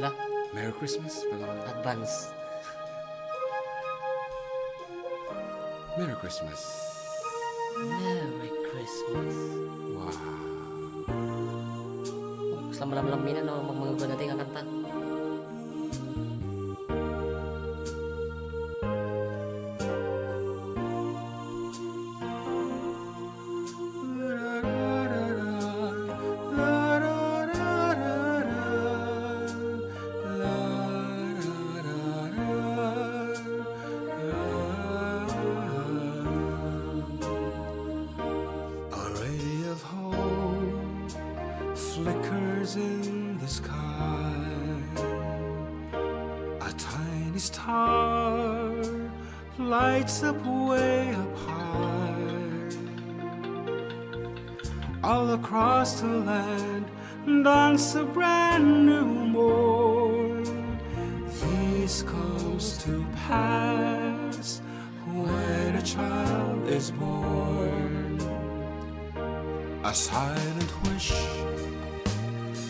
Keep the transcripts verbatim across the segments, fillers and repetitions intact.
La, Merry Christmas, Panginoon. Advance. Merry Christmas. Merry Christmas. Wow. Mas lamlamlamina no, magmangugad natin nga kanta. A ray of hope flickers in the sky. A tiny star lights up way up high. All across the land dawns a brand new morn. This comes to pass when a child is born. A silent wish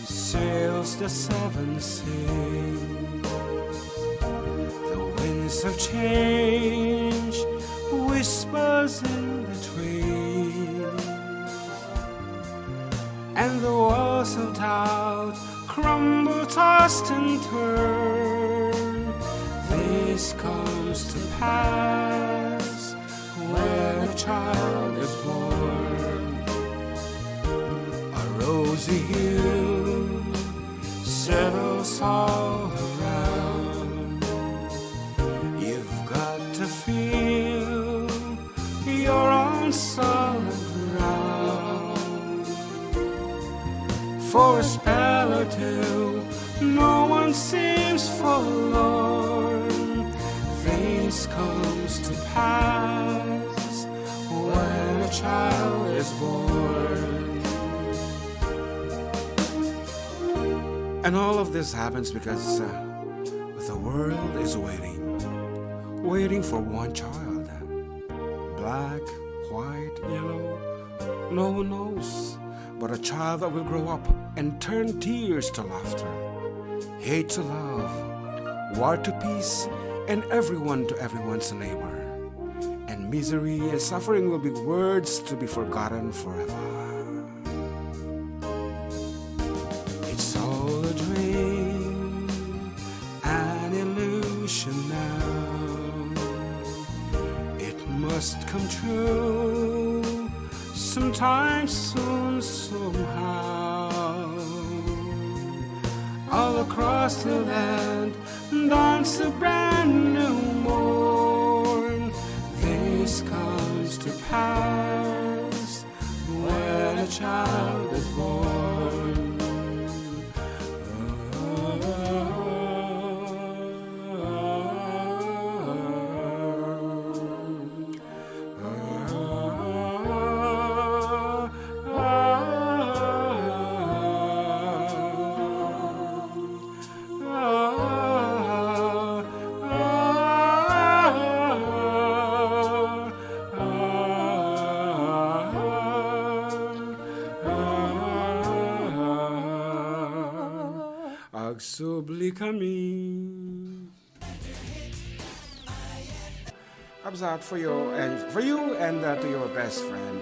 sails the seven seas. The winds of change whispers in the trees. And the walls of doubt crumble, tossed and turned. This comes to pass when a child is born. A rosy hue settles all around. You've got to feel you're on solid ground. For a spell or two, no one seems forlorn. This comes to pass when a child is born. And all of this happens because, uh, the world is waiting, waiting for one child. Black, white, yellow, no one knows, but a child that will grow up and turn tears to laughter, hate to love, war to peace, and everyone to everyone's neighbor. And misery and suffering will be words to be forgotten forever. It's all a dream, an illusion now. It must come true sometime soon, somehow. All across the land dawns a brand new morn. This comes to pass when a child is born. Agsubli kami. Absat for you and for you and, uh, to your best friend.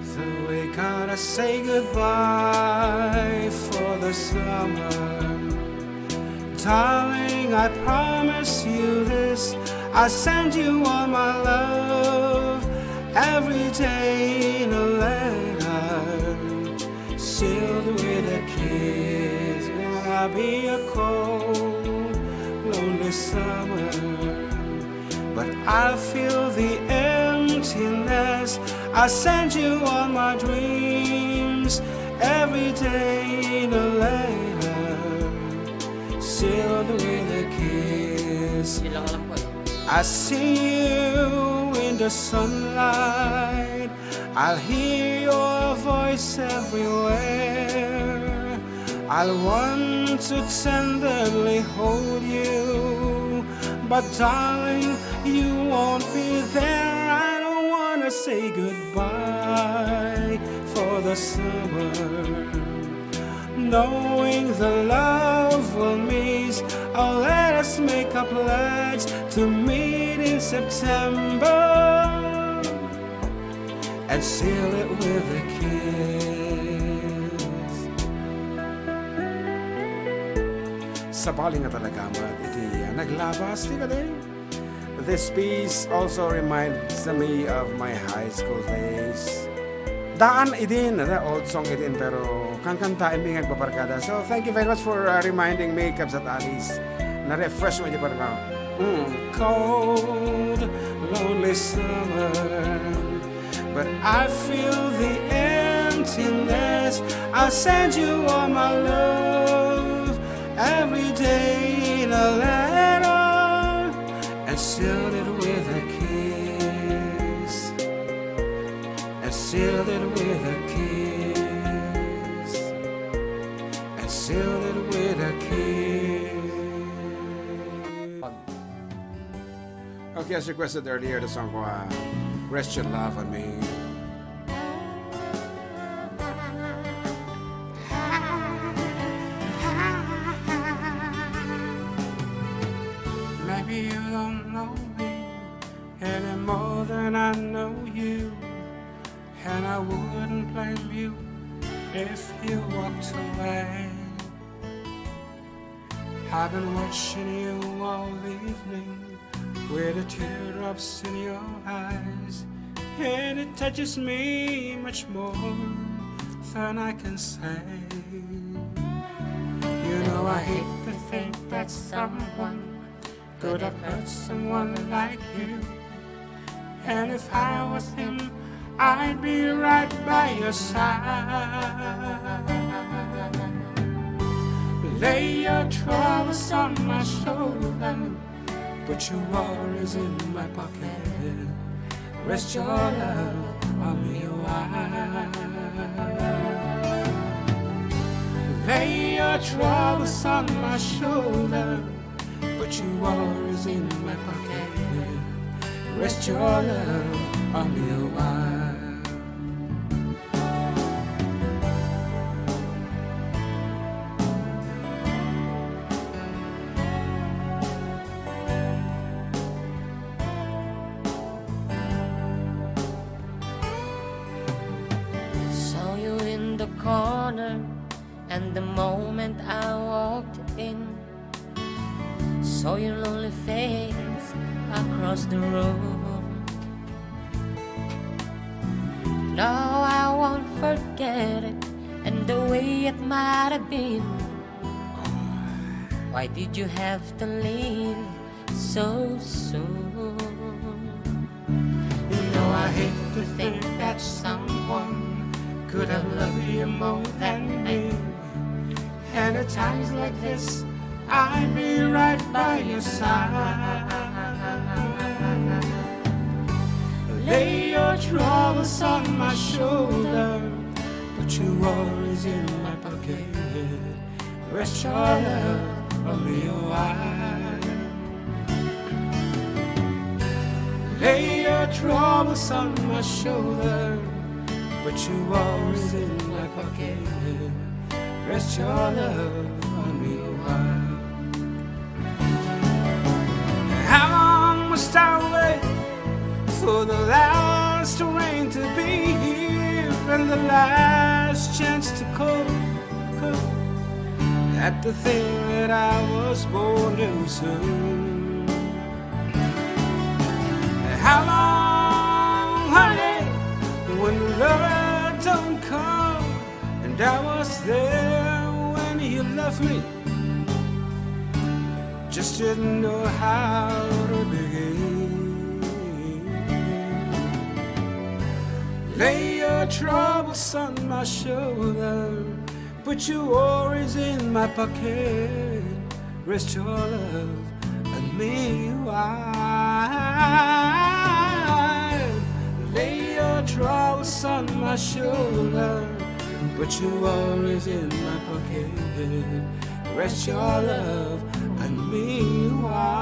So we gotta say goodbye for the summer. Darling, I promise you this. I send you all my love every day in a letter, sealed with a kiss. Gonna be a cold, lonely summer, but I feel the emptiness. I send you all my dreams every day in a letter, sealed with a kiss. Yun lang alam ko eh. I see you in the sunlight. I'll hear your voice everywhere. I'll want to tenderly hold you. But darling, you won't be there. I don't wanna say goodbye for the summer. Knowing the love we'll miss, oh, let us make a pledge to meet in September and seal it with a kiss. Sabali nga talaga met iti naglabas ti kadi. This piece also reminds me of my high school days. Daan idin, the old song idin, pero kankantaenmi nga agbabarkada. So, thank you very much for, uh, reminding me, Kabsat Alice. Na-refresh mo di barka. Mm. Cold, lonely summer, but I feel the emptiness. I send you all my love every day in a letter and seal it with a kiss. And seal it with a kiss. And seal it with a kiss. Okay, as requested earlier, the song, uh, Rest Your Love on Me. Maybe you don't know me any more than I know you, and I wouldn't blame you if you walked away. I've been watching you all evening with the teardrops in your eyes, and it touches me much more than I can say. You know I hate to think that someone could have hurt someone like you. And if I was him, I'd be right by your side. Lay your troubles on my shoulder, put your worries in my pocket. Rest your love on me a while. Lay your troubles on my shoulder, put your worries in my pocket. Rest your love on me a while. Saw you in the corner, and the moment I walked in, saw your lonely face across the room. No, I won't forget it, and the way it might have been. Why did you have to leave so soon? You know I hate to think that someone could have loved you more than me. And at times like this, I'd be right by your side. Lay your troubles on my shoulder, put your worries in my pocket. Rest your love on me a while. Lay your troubles on my shoulder, put your worries in my pocket. Rest your love on me a while. How long must I wait for the last rain to be here and the last chance to call, call at the thing that I was born to serve? How long, honey, when love don't come? And I was there when you left me. Just didn't know how to begin. Lay your troubles on my shoulder, put your worries in my pocket. Rest your love on me a while. Lay your troubles on my shoulder, put your worries in my pocket. Rest your love on me a while.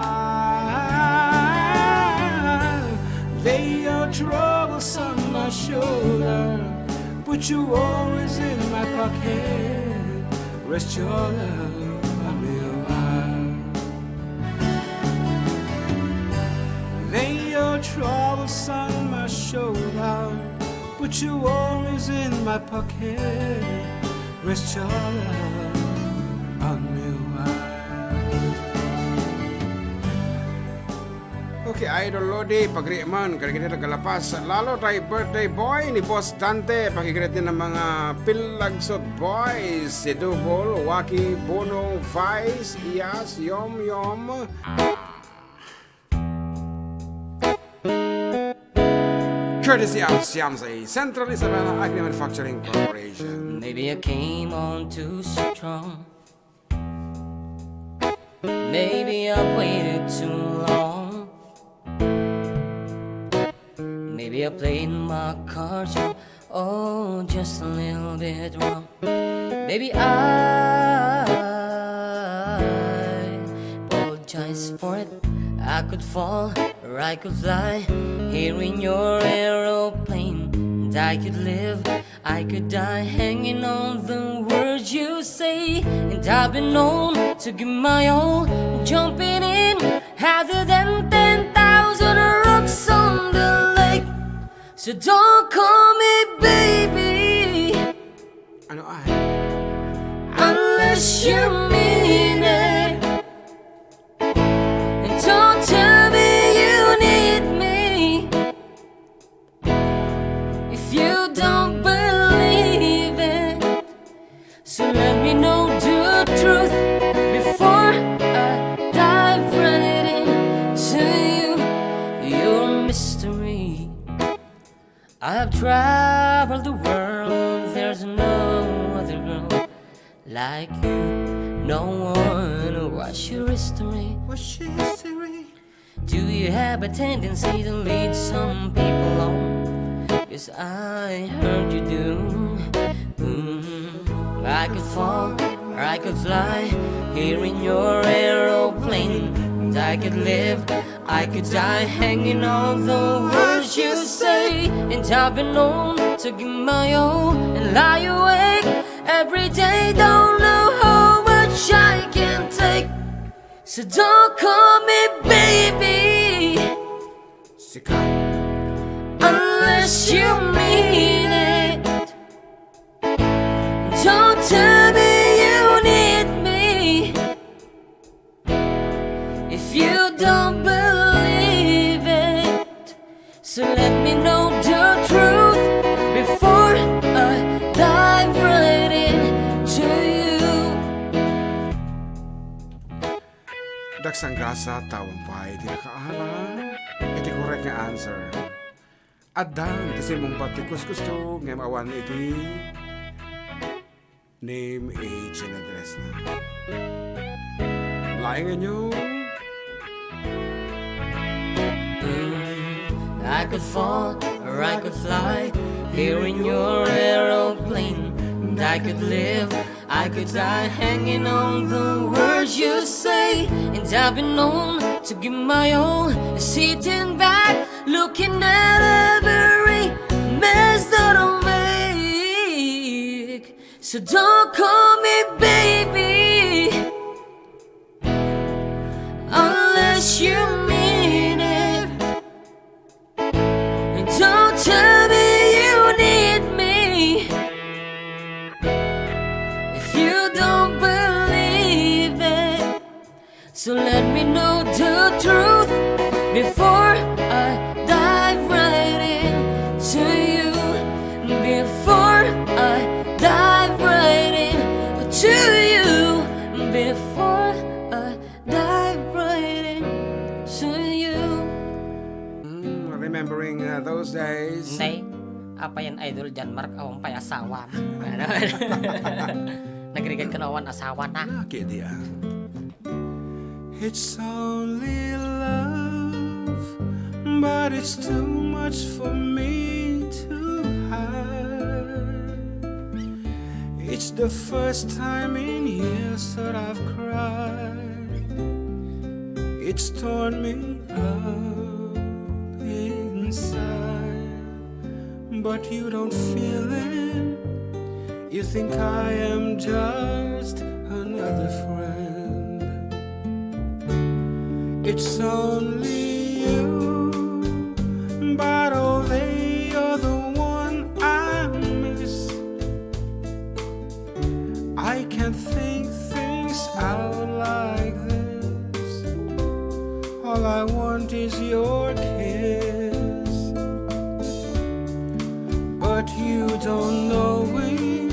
Lay your troubles on my shoulder, Put your worries in my pocket. Rest your love on me a while. Lay your troubles on my shoulder. Put your worries in my pocket. Rest your love on me a while. Okay, Idol Lodi, pagriman, kadagiti nagkalapas. Lalo tay birthday boy ni Boss Dante, pakigreet ni mga Pillagsot Boys, si Double, Waki, Bunong, Vice, Iyas, Yom Yom. Courtesy of Siamsay, Central Isabela Agri Manufacturing Corporation. Maybe I came on too strong. Maybe I waited too long. Maybe I played my cards wrong. Oh, just a little bit wrong. Maybe I apologize for it. I could fall or I could fly here in your aeroplane. And I could live, I could die hanging on the words you say. And I've been known to give my all, jumping in harder than ten thousand rocks on the lake. So don't call me baby. Ano ay? Unless you mean it. And don't tell me you need me if you don't believe it. So let me know the truth before I dive right into you. You're a mystery. I have traveled the world, there's no other girl like you. No one, what's your history? What's your history? Do you have a tendency to lead some people on? Yes, I heard you do. Mm. I could fall, or I could fly here in your aeroplane. And I could live, I could die hanging on the words you say. And I've been known to give my all and lie awake every day. Don't know how much I can take. So don't call me baby. Sikat. Unless you mean it. Don't tell me you need me if you don't believe it. So let me know the truth before I dive right into you. Daksang gasa, tawen pay ti nakaalam iti korek nga answer. Adda ti simmungbat ti kuskusto ngem awan iti name, age, and address na. Laengen yo. I could fall or I could fly here in your aeroplane. And I could live, I could die hanging on the words you say. And I've been known to give my all, sitting back, looking at every mess that I make. So don't call me baby unless you mean it. And don't tell me you need me if you don't believe it. So let me know the truth before I dive right into you. Before I dive right into you. Before I dive right into you. Mm, remembering, uh, those days. Nay, apay yan, Idol John Mark, awan pay asawa. Ano? Nagrigat ka na awan asawa na. Laki diay. It's only love, but it's too much for me to hide. It's the first time in years that I've cried. It's torn me up inside. But you don't feel it. You think I am just another friend. It's only you, but oh, they are the one I miss. I can't think things out like this. All I want is your kiss. But you don't know it.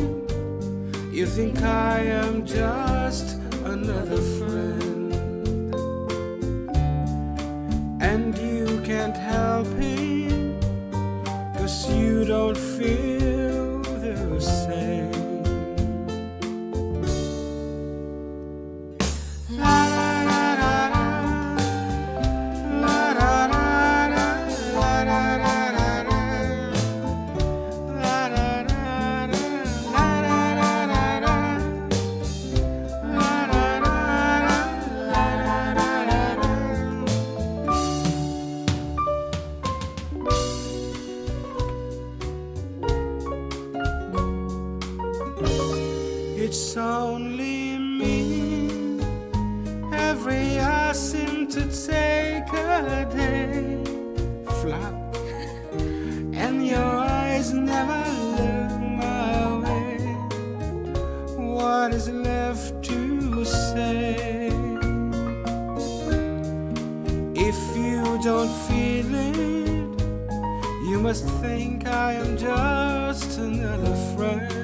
You think I am just another friend. And you can't help it, 'cause you don't feel the same. It's only me. Every hour seem to take a day. Flat. And your eyes never look my way. What is left to say? If you don't feel it, you must think I am just another friend.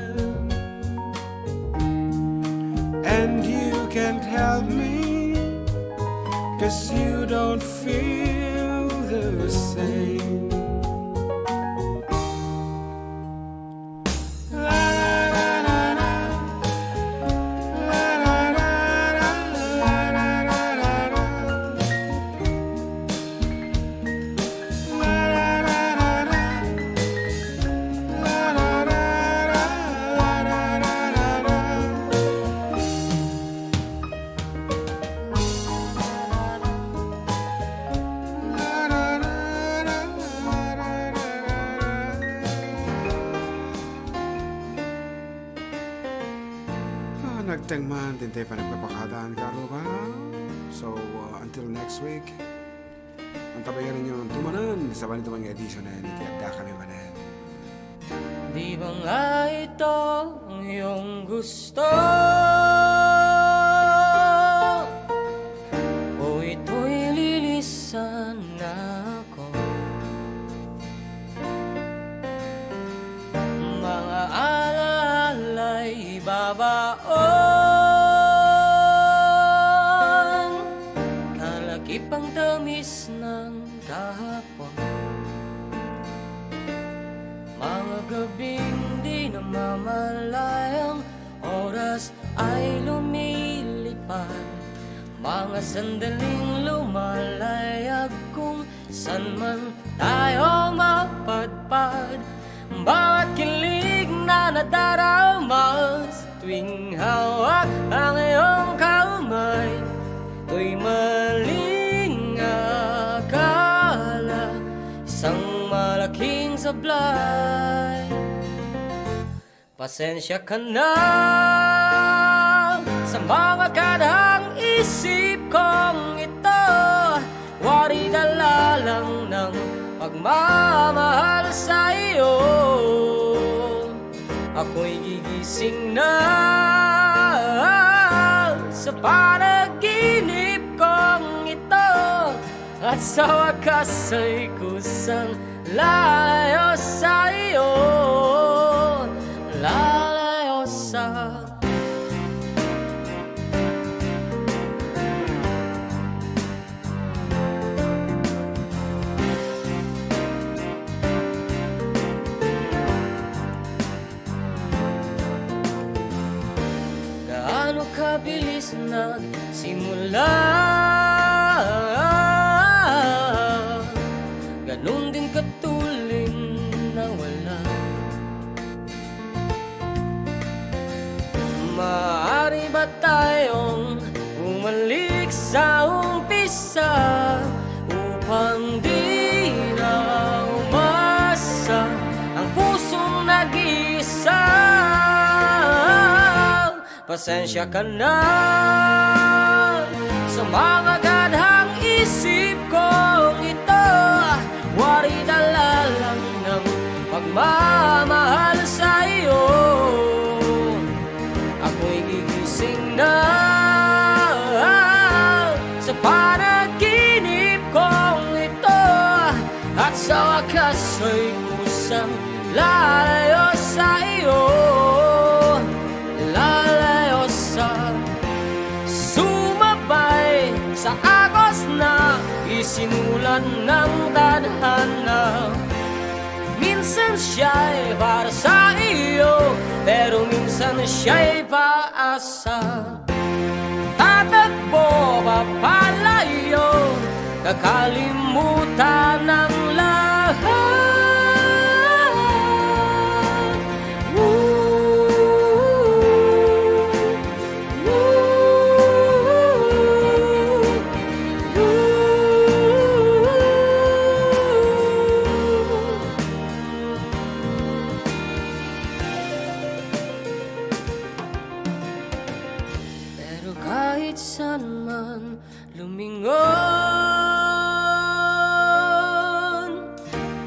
And you can't help me, 'cause you don't feel the same. Ah, nagteng man, dintay pa nagpapakadaan, karuba. So, uh, until next week, antabayan ninyo tumanan sa bali-, tumang edisyon na yan, iti adda kami manen. Di ba nga ito ang iyong gusto? O ito'y lilisan na ako? Mga alaala'y babaon, kalakip ang tamis ng kahapon. Mga gabing di namamalayan, oras ay lumilipad. Mga sandaling lumalayag kung san man tayo mapadpad. Bawat kilig na nadarama sa tuwing hawak ang iyong kamay, ito'y maling akala, isang malaking sablay. Pasensya ka na sa mga kadang isip kong ito. Wari dala lang ng pagmamahal sa iyo. Ako'y gigising na sa panaginip kong ito. At sa wakas ay kusang lalayo sa iyo, lalayo sa Gaano kabilis nagsimula, ganun din katuloy nawala. Maaari ba tayong bumalik sa umpisa upang di na umasa ang Pasensya ka na sa mga kadhang isip kong ito. Warida lalang ng pagmamahal sa iyo. Ako'y gigising na sa panaginip kong ito, at sa wakas ay kusang lalayo sa iyo, lalayo sa sumabay sa agos na isinulat ng tadhana. Minsan siya'y para sa iyo, pero minsan siya'y paasa. Tatakbo papalayo, kakalimutan ang lahat. Ooh, ooh, ooh. Pero kahit saan man lumingon,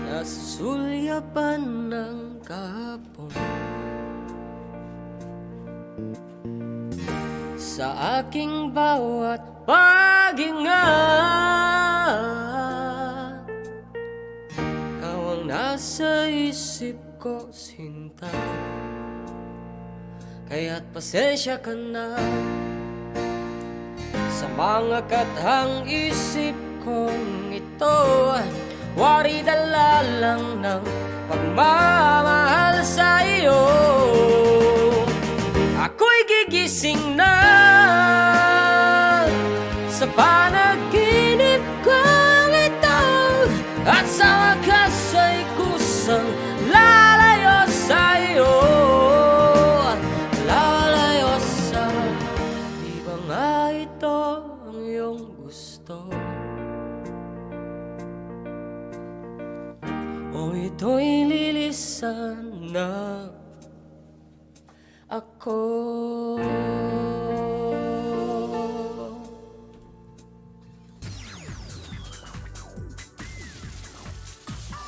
nasusulyapan ng kahapon. Sa aking bawat paghinga, ikaw ang nasa isip ko, Sinta. Kaya't pasensya ka na sa mga kathang isip kong ito. Warida lalang ng pagmamahal sa iyo. Ako'y gigising na sa panaginip kong ito, at sa wakas ay kusang lalayo sa iyo, lalayo sa, di ba nga ito ang iyong gusto? O ito'y lilisan na ako.